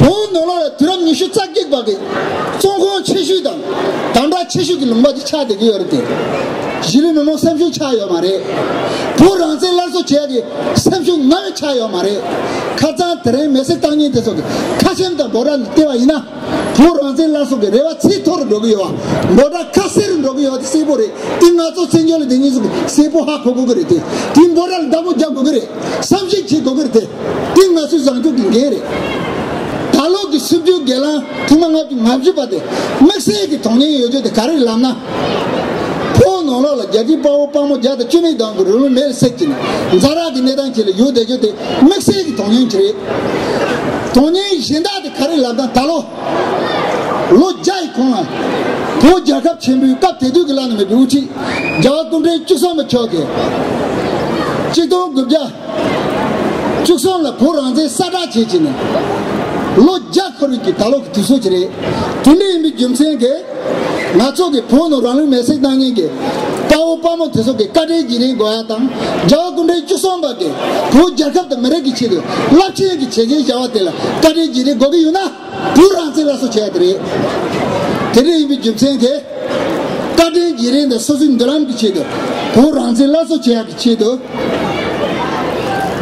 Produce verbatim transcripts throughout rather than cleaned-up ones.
བོད་ནང་ལོགས་ལ་དུས་རབས་ཉི་ཤུ་རྩ་གཅིག་པ་གི་བཙོན་ཁང་ཆེ་ཤོས་དང་དམ་དྲག་ཆེ་ཤོས་ཀྱི་ལུང་པ་དེ་ཆགས་བསྡད་ཀྱི་ཡོད་རེད་དེ། གཞིས་ལུས་མི་མང་སེམས་ཤུགས་ཆག་ཡོད་མ་རེད། བོད་རང་བཙན་སླར་གསོ་བྱེད་ཡག་གི་སེམས་ཤུགས་ནམ་ཡང་ཆག་ཡོད་མ་རེད། ཁ་སང་དེ་རིང་མེ་སྲེག་བཏང་མཁན་དེ་ཚོ་གི་ཁ་ཆེམས་དང་འབོད་སྒྲ་ནས་བལྟས་པ་ཡིན་ན། བོད་རང་བཙན་སླར་གསོ་གི་རེ་བ་ཚད་མཐོ་རུ་འགྲོ་གི་ཡོད་པ། འབོད་སྒྲ་ཁ་གསལ་རུ་འགྲོ་གི་ཡོད་པ་དེ་གསལ་པོ་རེད། དེ་ང་ཚོ་བཙན་བྱོལ་ལ་བསྡད་མཁན་ཚོ་གི་གསལ་པོ་ཧ་གོ་དགོས་ཀྱི་རེད་དེ། དེ་འབོད་སྒྲ་ལ་བདག་པོ་རྒྱག་དགོས་ཀྱི་རེད། བསམ་གཞིག་བྱེད་དགོས་ཀྱི་རེད་དེ། དེ་ང་ཚོའི་བཟང་སྤྱོད་ཀྱི་འགན་རེད། ད་ལོ་གི་སུམ་ཅུ་སྒེར་ལངས་ཐེངས་མ་ལྔ་བཅུ་ང་བཞི་པ་དེ་དམིགས་བསལ་གྱི་དོན་སྙིང་ཡོད་རྒྱུ་དེ་ག་རེ་ལབ་ན། བོད་ནང་ལོགས་ལ་རྒྱལ་གཅེས་དཔའ་བོ་དཔའ་མོ་བརྒྱ་དང་བཅུ་མེད་གདོང་གི་རུ་ལུང་མེ་ལ་བསྲེགས་ཀྱིས་ནས་ཛ་དྲག་གི་གནས་སྟངས་ཅིག་ལ་ཡོད་བསྡད་རྒྱུ་དེ་དམིགས་བསལ་གྱི་དོན་སྙིང་ཅིག་རེད། དོན་སྙིང་གཞན་དག་དེ་ག་རེ་ལབ་ན། ད་ལོ་ལོ་བརྒྱ་ཡི་གོང་ལ་བོད་རྒྱལ་ཁབ་ཆེན་པོའི་སྐབས་དེ་དུས་ཀྱི་བླ་ན་མེད་པའི་དབུ་ཁྲིད་རྒྱལ་བ་སྐུ་ཕྲེང་བཅུ་གསུམ་པ་མཆོག་གིས་ཆིག་སྟོང་དགུ་བརྒྱ་བཅུ་གསུམ་ལ་བོད་རང་བཙན་གསལ་བསྒྲགས་བྱས་བྱས་ནས་ལོ་བརྒྱ་འཁོར་བའི་གི་ད་ལོ་གི་དུས་ཚོད་ཅིག་རེད། དེ་འདྲ་ཡིན་པའི་རྒྱུ་མཚན་གྱིས་ང་ཚོ་གི་བོད་ནང་རང་ལུས་མེར་སྲེག་བཏང་མཁན་གྱི་དཔའ་བོ་དཔའ་མོ་དེ་ཚོ་གི་བཀའ་དྲིན་རྗེས་དྲན་དགོས་ཡ་དང་། རྒྱལ་བ་སྐུ་ཕྲེང་བཅུ་གསུམ་པ་གིས་བོད་རྒྱལ་ཁབ་དང་མི་རིགས་ཀྱི་ཆེད་དུ་རླབས་ཆེན་གྱི་བྱས་རྗེས་བཞག་པ་དེ་ལ་བཀའ་དྲིན་རྗེས་དྲན་དགོས་ཀྱི་ཡོད་ན། བོད་རང་བཙན་སླར་གསོ་བྱེད་ཡ་དེ་རེད། དེ་འདྲ་ཡིན་པའི་རྒྱུ་མཚན་གྱིས་བཀའ་དྲིན་རྗེས་དྲན་དང་སོ་སོའི་མདུན་ལམ་གྱི་ཆེད་དུ། བོད་རང་བཙན་སླར་གསོ་བྱེད་ཡག་གི་ཆེད་དུ།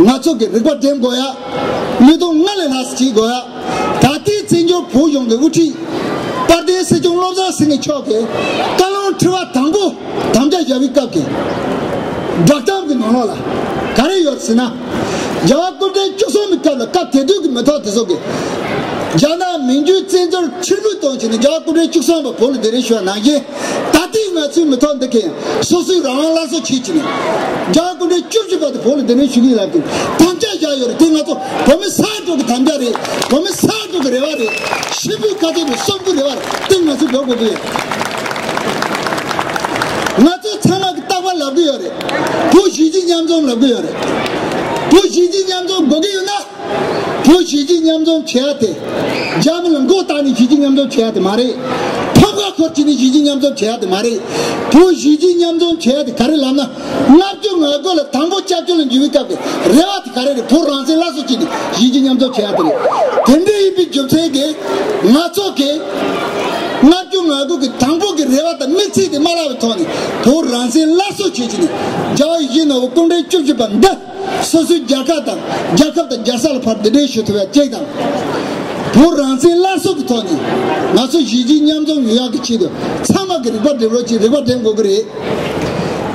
ང་ཚོ་གི་རིག་པ་འགྲིམ་དགོས་ཡ། བློས་གཏོང་སྔར་ལས་ལྷག་ཙམ་བྱེད་དགོས་ཡ། ད་ལྟའི་བཙན་བྱོལ་བོད་གཞུང་གི་དབུ་ཁྲིད་དཔལ་ལྡན་སྲིད་སྐྱོང་བློ་བཟང་སེང་གེ་མཆོག་གིས་བཀའ་བློན་ཁྲི་པ་དང་པོ་དམ་བཅའ་བཞག་པའི་སྐབས་ཀྱི་བསྒྲགས་གཏམ་གྱི་ནང་ལོགས་ལ་ག་རེ་ཡོད་ཟེར་ན། རྒྱལ་བ་སྐུ་ཕྲེང་བཅུ་གསུམ་པའི་སྐབས་ལ་སྐབས་དེ་དུས་ཀྱི་མི་ཐོག་དེ་ཚོ་གིས་རྒྱ་ནག་མི་འཇུ་བཙན་འཛུལ་ཕྱིར་འབུད་གཏོང་བྱས་ནས་རྒྱལ་བ་སྐུ་ཕྲེང་བཅུ་གསུམ་པ་བོད་ལ་གདན་འདྲེན་ཞུ་བ་ནང་བཞིན། ད་ལྟའི་ང་ཚོའི་མི་ཐོག་འདི་གས་སོ་སོའི་རང་དབང་སླར་གསོ་བྱེད་ཀྱི་ནས་རྒྱ་གར་སྐུ་ཕྲེང་བཅུ་བཞི་པ་དེ་བོད་ལ་གདན་འདྲེན་ཞུ་གི་ཡིན་ལབ་ཀྱི་དམ་བཅའ་བཞག་ཡོད་རེད། དེ་ང་ཚོ་བོད་མི་ས་ཡ་དྲུག་གི་དམ་བཅའ་རེད། བོད་མི་ས་ཡ་དྲུག་གི་རེ་བ་རེད། ཤི་བོའི་ཁ་ཆེ་རེད། གསོན་པོའི་རེ་བ་རེད། དེ་ང་ཚོས་འགྲོ་དགོས་ཀྱི་ཡོད། ང་ཚོ་ཚང་མ་གི་རྟག་པར་ལབ་གི་ཡོད་རེད། བོད་གཞིས་བྱེས་མཉམ་འཛོམས་ལབ་གི་ཡོད་རེད། བོད་གཞིས་བྱེས་མཉམ་འཛོམས་དགོས་ཀྱི་ཡོད་ན། བོད་གཞིས་བྱེས་མཉམ་འཛོམས་བྱེད་ཡ་དེ། རྒྱ་མི་ལ་མགོ་བཏགས་ནས་གཞིས་བྱེས་མཉམ་འཛོམས་བྱེད་ཡ་དེ་མ་རེད། ཕམ་ཁ་འཁོར་བྱས་ནས་གཞིས་བྱེས་མཉམ་འཛོམས་བྱེད་ཡ་དེ་མ་རེད། བོད་གཞིས་བྱེས་མཉམ་འཛོམས་བྱེད་ཡ་དེ་ག་རེ་ལབ་ན། ལྔ་བཅུ་ང་དགུ་ལ་དང་པོ་སྐྱབས་བཅོལ་ལ་འབྱོར་བའི་སྐབས་ཀྱི་རེ་བ་དེ་ག་རེ་རེད། བོད་རང་བཙན་སླར་གསོ་བྱས་ནས་གཞིས་བྱེས་མཉམ་འཛོམས་བྱེད་ཡ་དེ་རེད། དེ་འདྲ་ཡིན་པའི་རྒྱུ་མཚན་གྱིས་ང་ཚོ་གིས་ལྔ་བཅུ་ང་དགུ་གི་དང་པོ་གི་རེ་བ་དང་དམིགས་ཚད་དེ་མ་བརླག་པའི་ཐོག་ནས་བོད་རང་བཙན་སླར་གསོ་བྱེད་ཀྱི་ནས་རྒྱལ་བ་ཡིད་བཞིན་ནོར་བུ་སྐུ་ཕྲེང་བཅུ་བཞི་པ་འདི། སོ་སོའི་རྒྱལ་ཁབ་དང་རྒྱལ་ཁབ་དང་རྒྱལ་ས་ལ་ཕར་གདན་འདྲེན་ཞུ་ཐུབ་ཡ་གཅིག་དང་། བོད་རང་བཙན་སླར་གསོ་གི་ཐོག་ནས་ང་ཚོ་གཞིས་བྱེས་མཉམ་འཛོམས་ཡོང་ཡག་གི་ཆེད་དུ་ཚང་མ་གི་རིག་པ་སྒྲིམ་རོགས་གྱིས། རིག་པ་སྒྲིམ་དགོས་ཀྱི་རེད།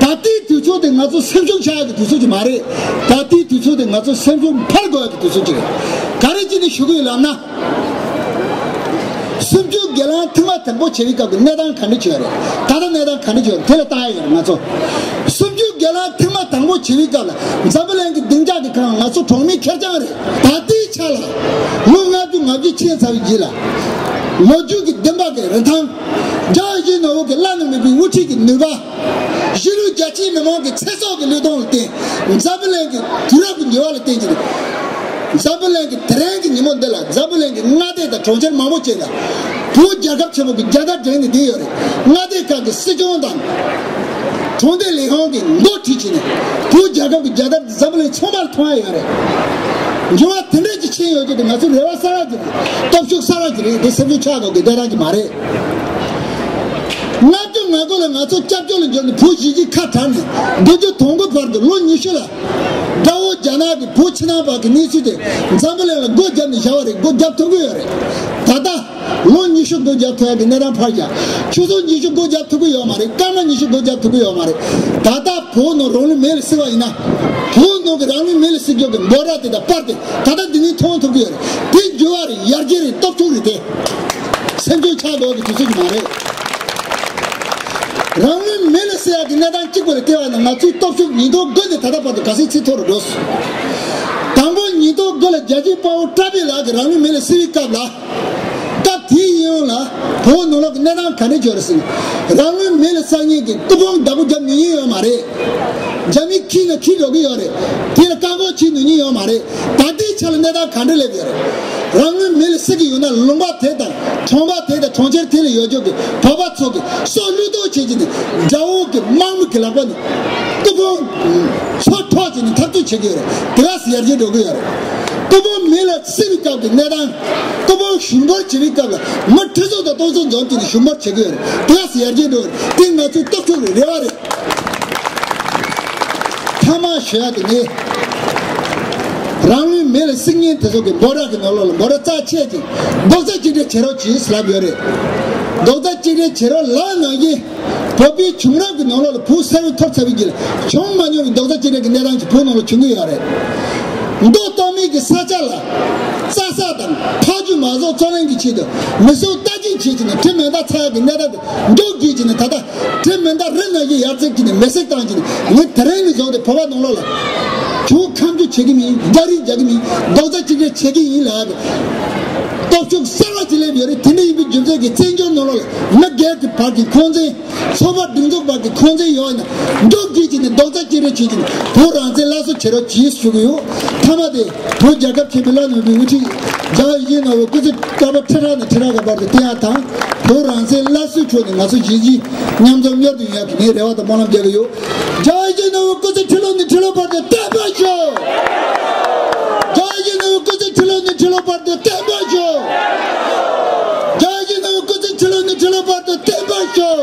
ད་ལྟའི་དུས་ཚོད་དེ་ང་ཚོ་སེམས་ཤུགས་ཆག་ཡག་གི་དུས་ཚོད་ཅིག་མ་རེད། ད་ལྟའི་དུས་ཚོད་དེ་ང་ཚོ་སེམས་ཤུགས་འཕར་དགོས་ཡག་གི་དུས་ཚོད་ཅིག་རེད། ག་རེ་བྱས་ནས་ཞུ་གི་ཡོད་ལབ་ན། སུམ་ཅུ་སྒེར་ལངས་ཐེངས་མ་དང་པོ་བྱེད་པའི་སྐབས་ཀྱི་གནས་སྟངས་ག་འདྲ་བྱུང་ཡོད་རེད། ད་ལྟ་གནས་སྟངས་ག་འདྲ་བྱུང་ཡོད་རེད། དེ་ལ་ལྟ་ཡ་ཡོད་རེད་ང་ཚོ། སུམ་ཅུ་སྒེར་ལངས་ཐེངས་མ་དང་པོ་བྱེད་པའི་སྐབས་ལ་འཛམ་བུ་གླིང་གི་སྡིངས་ཆ་གི་ཁོངས་ང་ཚོ་གྲངས་མེད་ཁེར་རྐྱང་རེད། ད་ལྟའི་ཆ་ལ་ལོ་ལྔ་བཅུ་ང་བཞི་ཕྱིན་ཚར་བའི་རྗེས་ལ། ལོ་རྒྱུས་ཀྱི་བདེན་པ་གི་རིན་ཐང་། རྒྱལ་བ་ཡིད་བཞིན་ནོར་བུ་གི་བླ་ན་མེད་པའི་དབུ་ཁྲིད་ཀྱི་ནུས་པ། གཞིས་ལུས་རྒྱ་ཆེའི་མི་མང་གི་ཚེ་སྲོག་གི་བློས་གཏོང་ལ་བརྟེན། འཛམ་བུ་གླིང་གི་དུས་རབས་ཀྱི་འགྱུར་བ་ལ་བརྟེན་གྱི་རེད། འཛམ་བུ་གླིང་གི་དེ་རིང་གི་ཉིན་མོ་འདི་ལ་འཛམ་བུ་གླིང་གི་མངའ་སྡེ་དང་གྲོང་ཁྱེར་མང་པོ་ཅིག་ལ་བོད་རྒྱལ་ཁབ་ཆེན་པོ་གི་རྒྱལ་དར་བསྒྲེངས་ནས་བསྡད་ཡོད་རེད། མངའ་སྡེ་ཁག་གི་སྲིད་སྐྱོང་དང་གྲོང་སྡེ་ལས་ཁུངས་ཀྱིས་མགོ་ཁྲིད་བྱས་ནས་བོད་རྒྱལ་ཁབ་ཀྱི་རྒྱལ་དར་འཛམ་བུ་གླིང་ཚང་མར་མཐོང་ཡ་ཡོད་རེད། འགྱུར་བ་དེ་འདྲ་ཅིག་ཕྱིན་ཡོད་རྒྱུ་དེ་ང་ཚོའི་རེ་བ་གསར་བ་ཅིག་རེད། སྟོབས་ཤུགས་གསར་བ་ཅིག་རེད། དེ་སེམས་ཤུགས་ཆག་དགོས་ཀྱི་གནས་སྟངས་ཅིག་མ་རེད། ལྔ་བཅུ་ང་དགུ་ལ་ང་ཚོ་སྐྱབས་བཅོལ་ལ་འབྱོར་ནས་བོད་གཞིས་བྱེས་ཁ་བྲལ་ནས་དགུ་བཅུ་གོ་དགུ་བར་དུ་ལོ་ཉི་ཤུ་ལ་དགྲ་བོ་རྒྱ་ནག་གིས་བོད་ཕྱི་ནང་བར་གྱི་གནས་ཚུལ་དེ་འཛམ་བུ་གླིང་ལ་སྒོ་བརྒྱབ་ནས་བཞག་པ་རེད། སྒོ་བརྒྱབ་ཐུབ་ཀྱི་ཡོད་རེད། ད་ལྟ་ལོ་ཉི་ཤུ་སྒོ་བརྒྱབ་ཐུབ་ཡག་གི་གནས་སྟངས་ཕར་བཞག་ཆུ་ཚོད་ཉི་ཤུ་སྒོ་བརྒྱབ་ཐུབ་ཀྱི་ཡོད་མ་རེད། སྐར་མ་ཉི་ཤུ་སྒོ་བརྒྱབ་ཐུབ་ཀྱི་ཡོད་མ་རེད། ད་ལྟ་བོད་ནང་རང་ལུས་མེ་ལ་བསྲེགས་པ་ཡིན་ན། བོད་ནང་གི་རང་ལུས་མེ་ལ་བསྲེགས་རྒྱུ་གི་འབོད་སྒྲ་དེ་དང་པར་དེ་ད་ལྟ་འདི་ནས་མཐོང་ཐུབ་ཀྱི་ཡོད་རེད། དེ་འགྱུར་བ་རེད། ཡར་རྒྱས་རེད། སྟོབས་ཤུགས་རེད་དེ། སེམས་ཤུགས་ཆག་དགོས་ཀྱི་དུས་ཚོད་ཅིག་མ་རེད། རང་ལུས་མེ་ལ་བསྲེགས་ཡག་གི་གནས་སྟངས་གཅིག་པ་ལ་བལྟས་པ་ན་ང་ཚོའི་སྟོབས་ཤུགས་ཉིས་སྟོང་དགུ་ནས་ད་ལྟ་བར་དུ་ག་ཚོད་ཚད་མཐོ་རུ་འགྲོ་སོང་། དང་པོ་ཉིས་སྟོང་དགུ་ལ་རྒྱལ་གཅེས་དཔའ་བོ་བཀྲ་བྷེ་ལགས་ཀྱིས་རང་ལུས་མེ་ལ་བསྲེགས་པའི་སྐབས་ལ། སྐབས་དེའི་ཡིན་ཡང་ལ་བོད་ནང་ལོགས་ཀྱི་གནས་སྟངས་ག་འདྲ་བྱུང་རེད་ཟེར་ན། རང་ལུས་མེ་ལ་བསྲེགས་མཁན་གྱི་ཏུ་ཕུང་བདག་པོ་རྒྱབ་ནུས་ཡིན་ཡོད་མ་རེད། རྒྱ་མི་ཁྱི་ན་ཁྱི་འགྲོ་གི་ཡོད་རེད། དེ་ལ་བཀག་འགོག་བྱེད་ནུས་ཡོད་མ་རེད། ད་ལྟའི་ཆ་ལ་གནས་སྟངས་ག་འདྲ་སླེབས་ཡོད་རེད། རང་ལུས་མེ་ལ་བསྲེགས་ཀྱི་ཡོད་ན་ལུང་པ་དེ་དང་གྲོང་པ་དེ་དང་གྲོང་ཁྱེར་དེ་ལ་ཡོད་རྒྱུ་གི་བོད་པ་ཚོ་གི་སྲོག་བློས་གཏོང་བྱེད་ཀྱི་ནི་དགྲ་བོ་གི་དམག་མི་གི་ལག་པ་ནས་ཏུ་ཕུང་མཚོ་འཕྲོག་བྱས་ནས་འཐབ་རྩོད་བྱེད་ཀྱི་ཡོད་རེད། དེ་ག་སེ་ཡར་རྒྱས་འགྲོ་གི་ཡོད་རེད། ལྟོ་ཕོག་མི་ལ་བསད་པའི་སྐབས་ཀྱི་གནས་སྟངས། ལྟོ་ཕོག་ཞུམ་པར་བྱེད་པའི་སྐབས་ལ་མི་ཁྲི་ཚོ་དང་སྟོང་ཚོ་འཛོམས་ཀྱི་ནས་ཞུམ་པར་བྱེད་ཀྱི་ཡོད་རེད། དེ་ག་སེ་ཡར་རྒྱས་འགྲོ་གི་རེད། དེ་ང་ཚོའི་སྟོབས་ཤུགས་རེད། རེ་བ་རེད། མཐའ་མ་ཞུ་ཡ་དེ་ནི། རང་ལུས་མེ་ལ་བསྲེགས་མཁན་དེ་ཚོ་གི་འབོད་སྒྲ་གི་ནང་ལོགས་ལ་འབོད་སྒྲ་རྩ་ཆེ་ཅིང་རྡོག་རྩ་གཅིག་སྒྲིལ་བྱེད་རོགས་གྱིས་ལབ་ཡོད་རེད། རྡོག་རྩ་གཅིག་སྒྲིལ་བྱེད་རོགས་ལབ་ནང་བཞིན། བོད་པའི་བྱུང་རབས་ཀྱི་ནང་ལོགས་ལ་བོད་ས་ཡོམ་ཐོབ་ཚར་བའི་རྗེས་ལ་བྱུང་མ་མྱོང་བའི་རྡོག་རྩ་གཅིག་སྒྲིལ་གྱི་གནས་སྟངས་ཀྱི་བོད་ནང་ལ་བྱུང་གི་ཡོད་རེད། མདོ་སྟོད་སྨད་ཀྱི་ས་ཆ་ལ་རྩྭ་ས་དང་ཐག་ཆུ་མ་བཟོ་རྩོད་ལེན་གྱི་ཆེད་དུ་མི་གསོད་རྟ་སྐྱེལ་བྱེད་ཀྱི་ནས་དྲི་མེ་མདའ་འཚོལ་ཡག་གི་གནས་སྟངས་དེ་མགྱོགས་བྱེད་ཀྱི་ནས་ད་ལྟ་དྲི་མེ་མདའ་རི་ནང་བཞིན་ཡར་འཚོལ་གྱི་ནས་མེ་བསྲེགས་བཏང་གྱི་ནས་ངས་དེ་རིང་ནས་བཟུང་སྟེ་བོད་པ་ནང་ལོགས་ལ་བྱུང་ཁམས་བསྒྱུར་བྱེད་ཀྱི་མིན། རྒྱ་རིགས་རྒྱག་གི་མིན། རྡོག་རྩ་གཅིག་སྒྲིལ་བྱེད་ཀྱི་ཡིན་ལབ་ཡག་གི་སྟོབས་ཤུགས་གསར་བ་ཅིག་སླེབས་ཡོད་རེད། དེ་འདྲ་ཡིན་པའི་རྒྱུ་མཚན་གྱིས་བཙན་བྱོལ་ནང་ལོགས་ལ་མི་སྒེར་གྱི་བར་གྱི་ཁོང་ཚན། ཚོགས་པ་སྒྲིག་འཛུགས་བར་གྱི་ཁོང་ཚན་ཡོད་ན་མགྱོགས་བྱེད་ཀྱི་ནས་རྡོག་རྩ་གཅིག་སྒྲིལ་བྱེད་ཀྱི་ནས་བོད་རང་བཙན་སླར་གསོ་བྱེད་རོགས་གྱིས་ཞུ་གི་ཡོད། མཐའ་མ་དེ་བོད་རྒྱལ་ཁབ་ཆེན་པོའི་བླ་ན་མེད་པའི་དབུ་ཁྲིད་རྒྱལ་བ་ཡིད་བཞིན་ནོར་བུ་སྐུ་ཚེ་བསྐལ་པ་ཁྲི་ཕྲག་ནས་ཁྲི་ཕྲག་གི་བར་དུ་བརྟན་ཡག་དང་། བོད་རང་བཙན་སླར་གསོའི་ཕྱོགས་ནས་ང་ཚོ་གཞིས་བྱེས་མཉམ་འཛོམས་མཉམ་དུ་ཡོང་ཡག་གི་ངས་རེ་བ་དང་སྨོན་ལམ་རྒྱག་གི་ཡོད། རྒྱལ་བ་ཡིད་བཞིན་ནོར་བུ་སྐུ་ཚེ་ཁྲི་ལོ་ནས་ཁྲི་ལོ་བར་དུ་བརྟན་པར་ཤོག་རྒྱལ་བ་ཡིད་བཞིན་ནོར་བུ་སྐུ་ཚེ་ཁྲི་ལོ་ནས་ཁྲི་ལོ་བར་དུ་བརྟན་པར་ཤོག་རྒྱལ་བ་ཡིད་བཞིན་ནོར་བུ་སྐུ་ཚེ་ཁྲི་ལོ་ནས་ཁྲི་ལོ་བར་དུ་བརྟན་པར་ཤོག་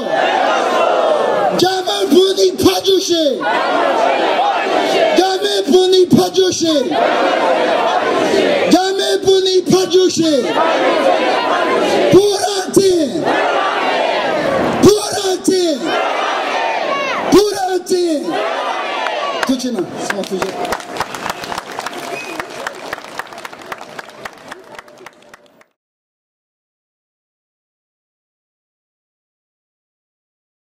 རྒྱ་མིའི་བུ་ནི་ཕར་རྒྱུགས་ཤིག་རྒྱ་མིའི་བུ་ནི་ཕར་རྒྱུགས་ཤིག་རྒྱ་མིའི་བུ་ནི་ཕར་རྒྱུགས་ཤིག་བོད་རང་བཙན། བོད་རང་བཙན། བོད་རང་བཙན། ཐུགས་རྗེ་གནང་། ཐུགས་རྗེ།